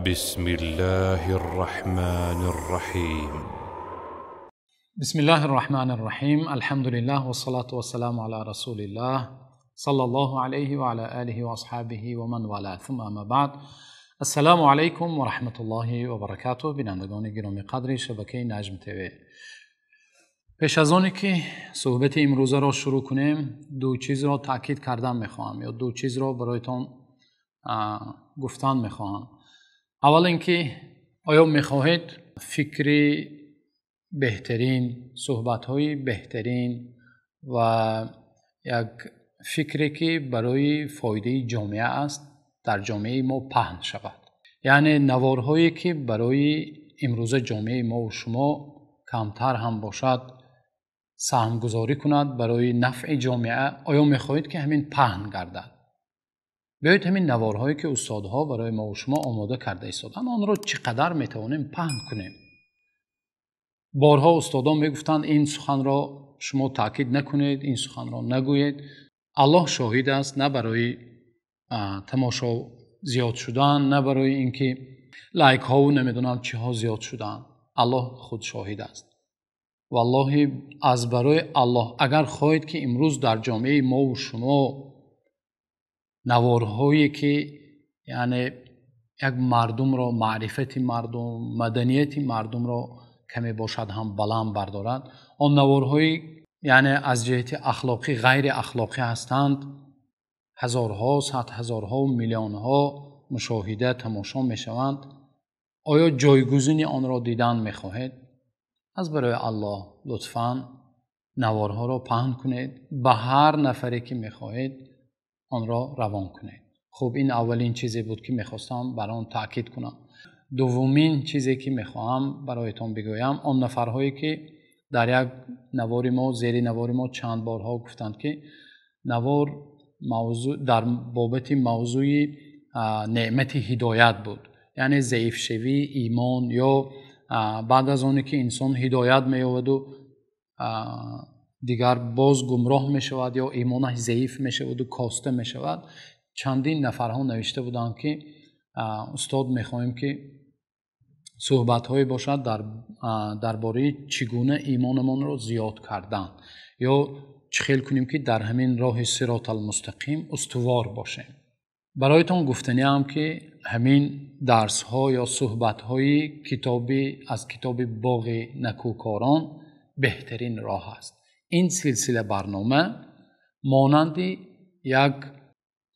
بسم الله الرحمن الرحيم. بسم الله الرحمن الرحيم. الحمد لله والصلاة والسلام على رسول الله صلى الله عليه وعلى آله وأصحابه ومن والاه. ثم أما بعد. السلام علیکم و رحمت الله و برکاته. بینندگان گرامی قدر شبکه نجم تیوی، پیش از آنی که صحبت امروز را شروع کنیم، دو چیز را تاکید کردن میخواهم یا دو چیز را برایتان گفتن میخواهم. اول اینکه آیا میخواهید فکری بهترین، صحبت‌های بهترین و یک فکری که برای فایده جامعه است در جامعه ما پهن شود، یعنی نوارهایی که برای امروز جامعه ما و شما کمتر هم باشد سهمگذاری کند برای نفع جامعه، آیا میخواهید که همین پهن گردد؟ بیایید همین نوارهایی که استادها برای ما و شما آماده کرده ایستادند آن را چقدر میتوانیم پهن کنیم. بارها استادان میگفتند این سخن را شما تاکید نکنید، این سخن را نگویید. الله شاهد است، نه برای تماشا زیاد شدن، نه برای اینکه لایک ها و نمیدونم چی ها زیاد شدن. الله خود شاهد است. والله از برای الله اگر خواهید که امروز در جامعه ما و شما نوارهایی که یعنی یک مردم را، معرفت مردم، مدنیت مردم را کمی باشد هم بلند بردارد، آن نوارهایی یعنی از جهت اخلاقی غیر اخلاقی هستند، هزارها، صد هزارها و میلیونها مشاهده تماشا میشوند، آیا جایگزین آن را دیدن میخواهید؟ از برای الله لطفاً نوارها را پهن کنید، به هر نفری که میخواهید آن را روان کنید. خب این اولین چیزی بود که میخواستم برای آن تاکید کنم. دومین چیزی که میخواهم برایتان بگویم، آن نفرهایی که در یک نوار ما، زیر نوار ما چند بارها گفتند که نوار موضوع در بابت موضوع نعمت هدایت بود، یعنی ضعیف شوی ایمان یا بعد از آنی که انسان هدایت می‌یابد و دیگر باز گمراه می‌شود یا ایمانش ضعیف می‌شود و کاسته می‌شود. چندین نفرها نوشته بودند که استاد می‌خواهیم که صحبت‌هایی باشد درباره چگونه ایمانمان را زیاد کردن یا چه خیل کنیم که در همین راه صراط المستقیم استوار باشیم. برایتان گفتنی هم که همین درس ها یا صحبت های کتابی از کتاب باغ نکوکاران بهترین راه است. این سلسله برنامه مانند یک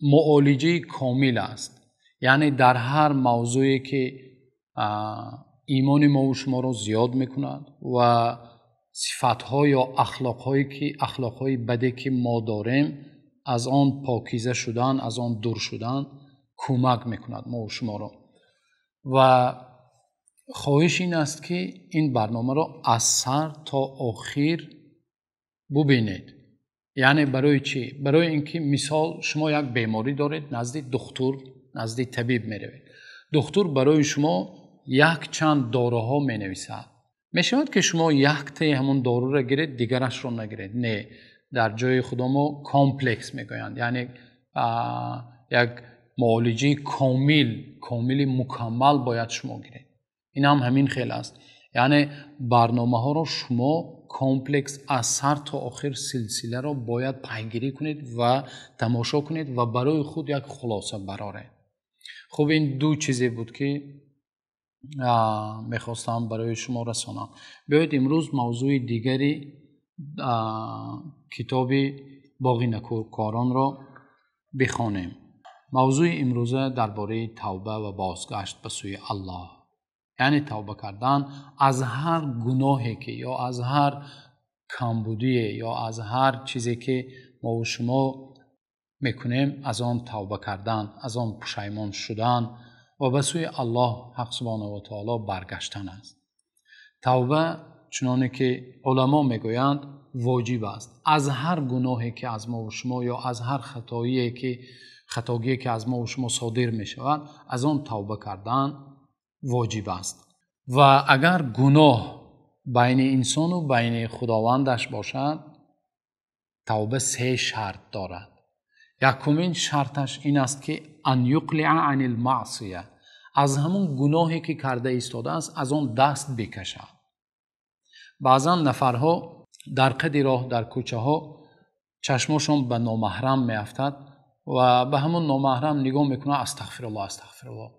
معالجه کامل است، یعنی در هر موضوعی که ایمان ما و شما را زیاد میکند و صفت‌ها یا اخلاق‌های بدی که ما داریم از آن پاکیزه شدن، از آن دور شدن کمک میکند ما و شما را. و خواهش این است که این برنامه را از سر تا آخر ببینید. یعنی برای چی؟ برای اینکه مثال شما یک بیماری دارید، نزد دکتر، نزد طبیب میروید. دکتر برای شما یک چند داروها مینویسد. میشود که شما یک تای همون دارو را گیرید دیگرش را نگیرید. نه، در جای خدا ما complex میگویند، یعنی یک معالجه کامل مکمل باید شما گیرید. این هم همین خیلی است، یعنی برنامه ها را شما complex از سر تا آخر سلسله را باید پیگیری کنید و تماشا کنید و برای خود یک خلاصه برآورید. خب این دو چیزی بود که میخواستم برای شما رسانم. بیایید امروز موضوع دیگری کتاب باغ نکوکاران را بخوانیم. موضوع امروزه درباره توبه و بازگشت به سوی الله، یعنی توبه کردن از هر گناهی که یا از هر کمبودی یا از هر چیزی که ما و شما میکنیم، از آن توبه کردن، از آن پشیمان شدن و به سوی الله حق سبحانه و تعالی برگشتن است. توبه چنانه که علما میگویند واجب است. از هر گناهی که از ما و شما یا از هر خطایی که از ما و شما صادر می شود، از آن توبه کردن واجب است. و اگر گناه بین انسان و بین خداوندش باشد، توبه سه شرط دارد. یکمین شرطش این است که ان یقلع عن المعصیه، аз ҳамон гуноҳе ки карда истодааст аз он даст бикашад. Баъзан нафарҳо дар қади роҳ, дар кӯчаҳо чашмошон ба номаҳрам меафтад ва ба ҳамон номаҳрам нигоҳ мекунад, астағфируллоҳ, астағфируллоҳ,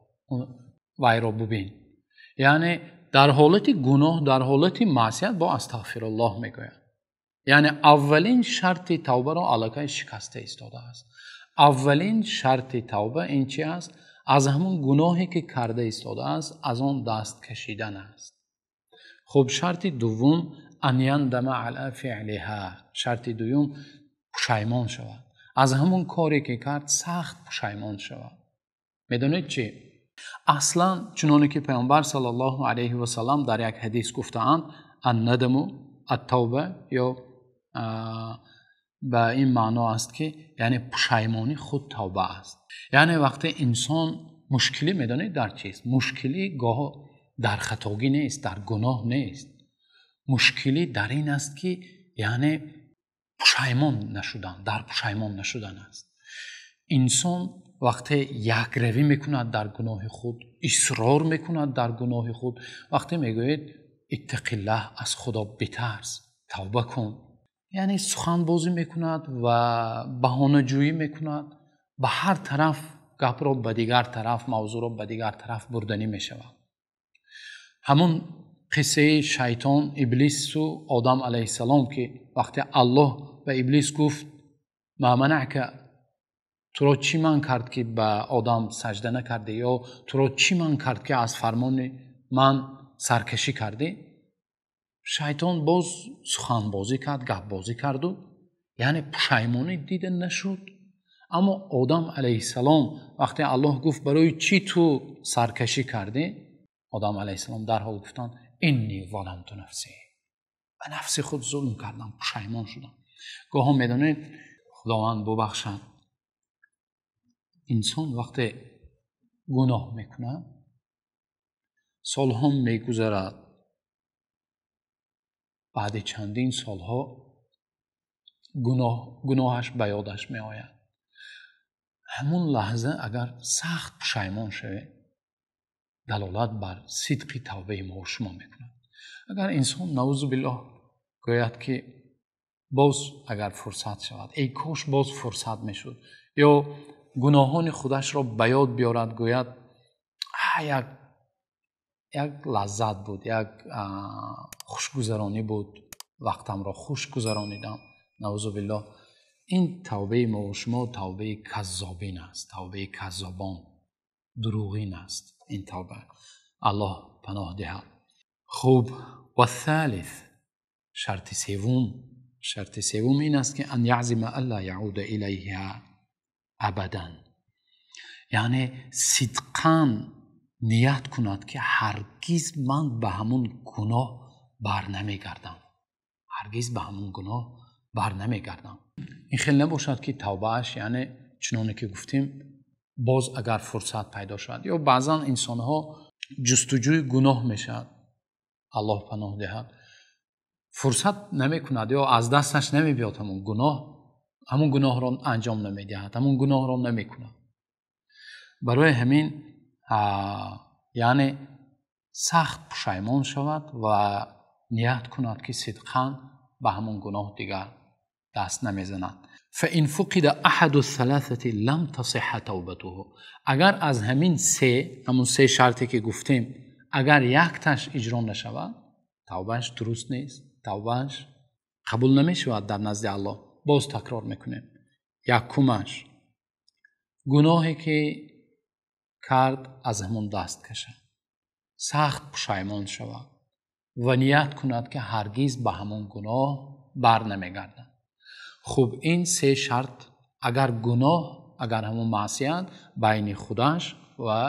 вайро бубин. Яъне дар ҳолати гуноҳ, дар ҳолати маъсият бо астағфируллоҳ мегӯяд. Яъне аввалин шарти тавбаро аллакай шикаста истодааст. Аввалин шарти тавба ин чи аст? Аз ҳамон гуноҳе ки карда истодааст аз он даст кашидан аст. Хуб, шарти дуввум ан яндама ала фиълиҳа. Шарти дуюм пушаймон шавад. Аз ҳамон коре ки кард сахт пушаймон шавад. Медонед чи? Аслан чуноне ки Пайғамбар саллаллоҳу алайҳи васаллам дар як ҳадис гуфтаанд, ан-надаму ат-тавба ё ба ин маъно аст ки яъне пушаймонӣ худ тавба аст. Яъне вақте инсон мушкилӣ, медонед дар чист? Мушкилӣ гоҳ дар хатогӣ нест, дар гуноҳ нест. Мушкилӣ дар ин аст ки яъне пушаймон нашудан, дар пушаймон нашудан аст. Инсон вақте якравӣ мекунад дар гуноҳи худ, исрор мекунад дар гуноҳи худ, вақте мегӯяд иттақиллаҳ, аз Худо битарс, тавба кун, яъне суханбозӣ мекунад ва баҳонаҷӯӣ мекунад, ба ҳар тараф гапро ба дигар тараф, мавзӯъро ба дигар тараф бурданӣ мешавад. Ҳамон қиссаи шайтон, Иблису Одам алайҳиссалом ки вақте Аллоҳ ба Иблис гуфт ма манаъка, туро чӣ ман кард ки ба Одам саҷда накардӣ, ё туро чӣ ман кард ки аз фармони ман саркашӣ кардӣ? Шайтон боз суханбозӣ кард, гапбозӣ карду яъне пушаймонӣ дида нашуд. Аммо Одам алайҳиссалом вақте Аллоҳ гуфт барои чӣ ту саркашӣ кардӣ, Одам алайҳиссалом дарҳол гуфтанд инни заламту нафси, ба нафси худ зулм кардам, пушаймон шудам. Гоҳо медонед, Худованд бубахшад, инсон вақте гуноҳ мекунад, солҳо мегузарад, баъди чандин солҳо гуноҳаш ба ёдаш меояд. Ҳамон лаҳза агар сахт пушаймон шавед, далолат бар сидқи тавбаи мо шумо мекунад. Агар инсон наузу биллоҳ гӯяд ки боз агар фурсат шавад, эй кош боз фурсат мешуд, ё гуноҳони худашро ба ёд биёрад, гӯяд як лаззат буд, як хушгузаронӣ буд, вақтамро хуш гузаронидам, наузу биллоҳ. Ин тавбаи мо шумо тавбаи каззобин аст, тавбаи каззобон, дурӯғин аст ин тавба. Аллоҳ паноҳ диҳад. Хуб, ва thalith, шарти севум, шарти севум ин аст ки ан яъзима алла яъуда илайҳа абадан, яъне сидқан ният кунад ки ҳаргиз ман ба ҳамун гуноҳ бар намегардам, ҳаргиз ба ҳамун гуноҳ бар намегардам. Ин хел набошад ки тавбааш, яъне чуноне ки гуфтем, боз агар фурсат пайдо шавад, ё баъзан инсонҳо ҷустуҷӯи гуноҳ мешавад, Аллоҳ паноҳ диҳад, фурсат намекунад ё аз дасташ намебиёд ҳамун гуноҳ, ҳамун гуноҳро анҷом намедиҳад, ҳамун гуноҳро намекунад. Барои ҳамин яъне сахт пушаймон шавад ва ният кунад ки сидқан ба ҳамун гуноҳ дигар даст намезанад. فإن فقد أحد الثلاثة لم تصح توبته. Агар аз ҳамин се, ҳамун се шарте ки гуфтем, агар якташ иҷро нашавад, тавбааш дуруст нест, тавбааш қабул намешавад дар назди Аллоҳ. Боз такрор мекунем. Якумаш, гуноҳе ки кард аз ҳамон даст кашад, сахт пушаймон шавад ва ният кунад ки ҳаргиз ба ҳамон гуноҳ бар намегардад. Хуб, ин се шарт агар гуноҳ, агар ҳамон маъсият байни худаш ва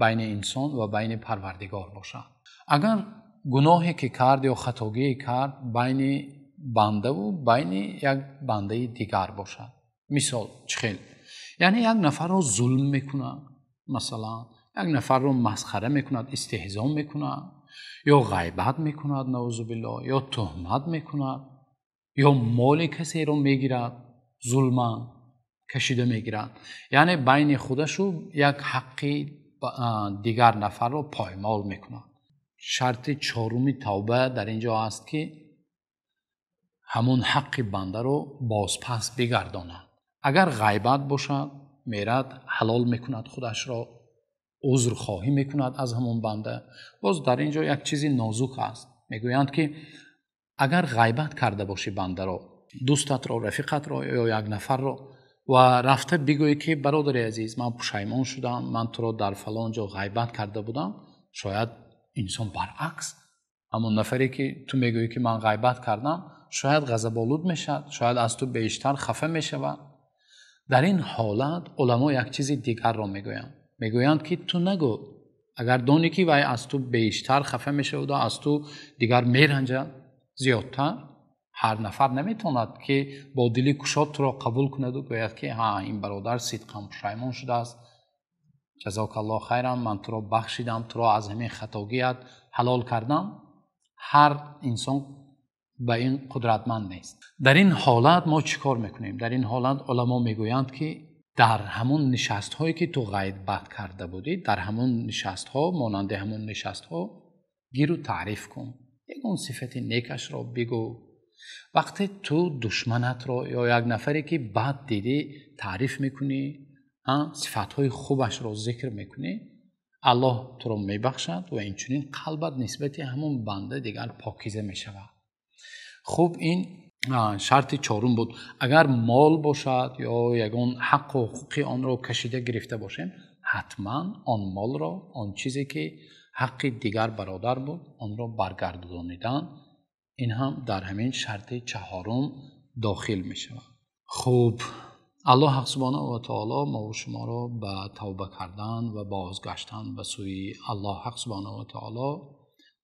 байни инсон ва байни Парвардигор бошад. Агар гуноҳе ки кард ё хатогие кард байни бандаву байни як бандаи дигар бошад, мисол чӣ хел? Яъне як нафарро зулм мекунад, масалан як нафарро масхара мекунад, истиҳзо мекунад, ё ғайбат мекунад, наузу биллоҳ, ё туҳмат мекунад, ё моли касеро мегирад, зулман кашида мегирад. Яъне байни худашу як ҳаққи дигар нафарро поймол мекунад. Шарти чоруми тавба дар инҷо аст, ки ҳамон ҳаққи бандаро бозпас бигардонад. Агар ғайбат бошад, мерад ҳалол мекунад худашро, узрхоҳӣ мекунад аз ҳамон банда. Боз дар инҷо як чизи нозук аст. Мегӯянд, ки агар ғайбат карда бошӣ бандаро, дӯстатро, рафиқатро ё як нафарро, ва рафта бигӯӣ, ки бародари азиз, ман пушаймон шудам, ман туро дар фалон ҷо ғайбат карда будам, шояд инсон баръакс ҳамон нафаре, ки ту мегӯӣ, ки ман ғайбат кардам, шояд ғазаболуд мешавад, шояд аз ту бештар хафа мешавад. Дар ин ҳолат уламо як чизи дигарро мегӯянд. Мегӯянд, ки ту нагӯ. Агар донӣ, ки вай аз ту бештар хафа мешавад ва аз ту дигар меранҷад зиёдтар, ҳар нафар наметавонад, ки бо дили кушод туро қабул кунад ва гӯяд, ки ҳа, ин бародар сидқан пушаймон шудааст, ҷазокаллоҳ хайран, ман туро бахшидам, туро аз ҳамин хатогият ҳалол кардам. Ҳар инсон ба ин қудратманд нест. Дар ин ҳолат мо чӣ кор мекунем? Дар ин ҳолат уламо мегӯянд, ки дар ҳамон нишастҳое, ки ту ғайбат карда будӣ, дар ҳамон нишастҳо, монанди ҳамон нишастҳо гиру таъриф кун, ягон сифати некашро бигӯ. Вақте ту душманатро ё як нафаре, ки бад дидӣ, таъриф мекунӣ, сифатҳои хубашро зикр мекунӣ, Аллоҳ туро мебахшад ва инчунин қалбат нисбати ҳамон банда дигар покиза мешавад. Хуб, ин шарти чорум буд. Агар мол бошад ё ягон ҳаққу ҳуқуқи онро кашида гирифта бошем, ҳатман он молро, он чизе, ки ҳаққи дигар бародар буд, онро баргардонидан, ин ҳам дар ҳамин шарти чаҳорум дохил мешавад. Хуб, Аллоҳ субҳонаҳу ва таоло мо ва шуморо ба тавба кардан ва бозгаштан ба сӯи Аллоҳ субҳонаҳу ва таоло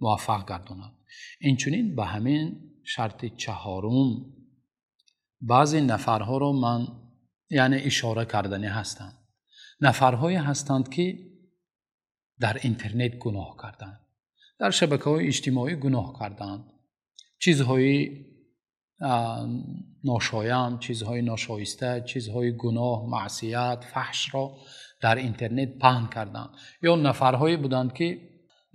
муваффақ гардонад. Инчунин ба ҳамин шарти чаҳорум баъзе нафарҳоро ман яъне ишора карданӣ ҳастам. Нафарҳое ҳастанд, ки дар интернет гуноҳ карданд, дар шабакаҳои иҷтимоӣ гуноҳ карданд, чизҳои ношоям, чизҳои ношоиста, чизҳои гуноҳ, маъсият, фаҳшро дар интернет паҳн карданд. Ё нафарҳое буданд, ки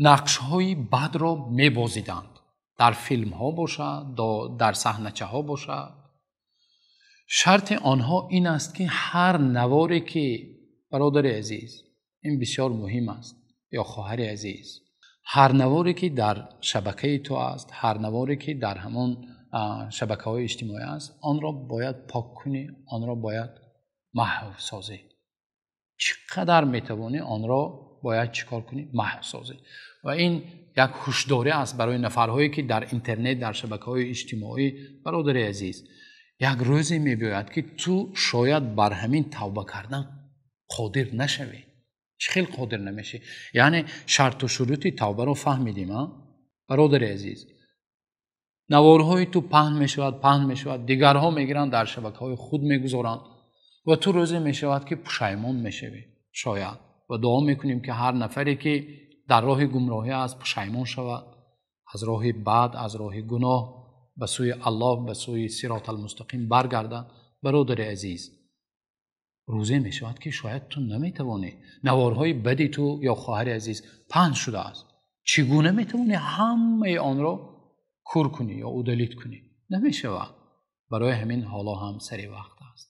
нақшҳои бадро мебозиданд, дар филмҳо бошад, дар саҳначаҳо бошад. Шарти онҳо ин аст, ки ҳар наворе, ки бародари азиз, ин бисёр муҳим аст, ё хоҳари азиз, ҳар наворе, ки дар шабакаи ту аст, ҳар наворе, ки дар ҳамон шабакаҳои иҷтимоӣ аст, онро бояд пок кунӣ, онро бояд маҳв созӣ. Чӣ қадар метавонӣ онро бояд чӣ кор кунӣ? Маҳв созӣ. Ва ин як ҳушдорӣ аст барои нафарҳое, ки дар интернет, дар шабакаҳои иҷтимоӣ. Бародари азиз, як рӯзе мебиёяд, ки ту шояд бар ҳамин тавба кардан қодир нашавӣ. Чӣ хел қодир намешӣ? Яъне шарту шурути тавбаро фаҳмидим, а? Бародари азиз, наворҳои ту паҳн мешавад, паҳн мешавад, дигарҳо мегиранд, дар шабакаҳои худ мегузоранд ва ту рӯзе мешавад, ки пушаймон мешавӣ шояд. Ва дуо мекунем, ки ҳар нафаре, ки дар роҳи гумроҳӣ аст, пушаймон шавад, аз роҳи бад, аз роҳи гуноҳ ба сӯи Аллоҳ, ба сӯи сирот алмустақим баргардад. Бародари азиз, рӯзе мешавад, ки шояд ту наметавонӣ, наворҳои бади ту ё хоҳари азиз паҳн шудааст, чӣ гуна метавонӣ ҳамаи онро кур кунӣ ё удалить кунӣ? Намешавад. Барои ҳамин ҳоло ҳам сари вақт аст.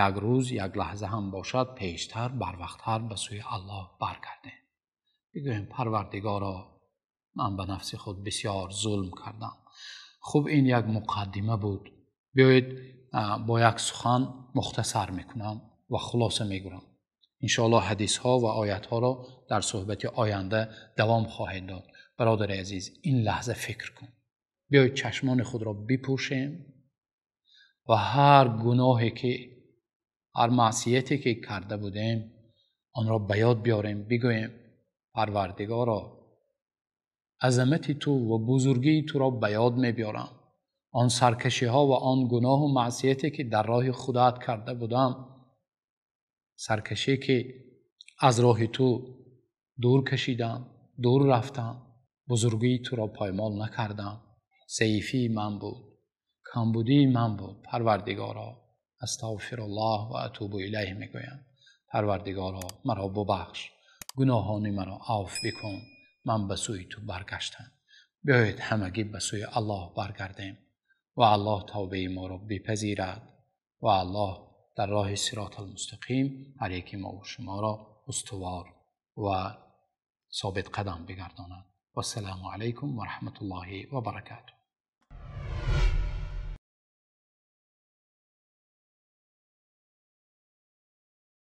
Як рӯз, як лаҳза ҳам бошад, пештар, барвақттар ба сӯи Аллоҳ баргардем, бигӯем: Парвардигоро, ман ба нафси худ бисёр зулм кардам. Хуб, ин як муқаддима буд. Биёед, бо як сухан мухтасар мекунам ва хулоса мегӯям. Иншоаллоҳ ҳадисҳо ва оятҳоро дар суҳбати оянда давом хоҳем дод. Бародари азиз, ин лаҳза фикр кун. Биёед, чашмони худро бипӯшем ва ҳар гуноҳе, ки ҳар маъсияте, ки карда будем, онро ба ёд биёрем, бигӯем: Парвардигоро, азамати ту ва бузургии туро ба ёд мебиёрам, он саркашиҳо ва он гуноҳу маъсияте, ки дар роҳи худат карда будам, саркашие, ки аз роҳи ту дур кашидам, дур рафтам, бузургии туро поймол накардам, заифии ман буд, камбудии ман буд. Парвардигоро, астағфируллоҳ ва атубу илайҳ мегӯям. Парвардигоро, маро бубахш, Гуноҳони маро афв бикун, ман ба сӯи ту баргаштам. Биёед ҳамагӣ ба сӯи Аллоҳ баргардем ва Аллоҳ тавбаи моро бипазирад ва Аллоҳ дар роҳи сироти мустақим ҳар яки мо ва шуморо устувор ва собитқадам бигардонад. Вассалому алайкум ва раҳматуллоҳи ва баракотуҳ.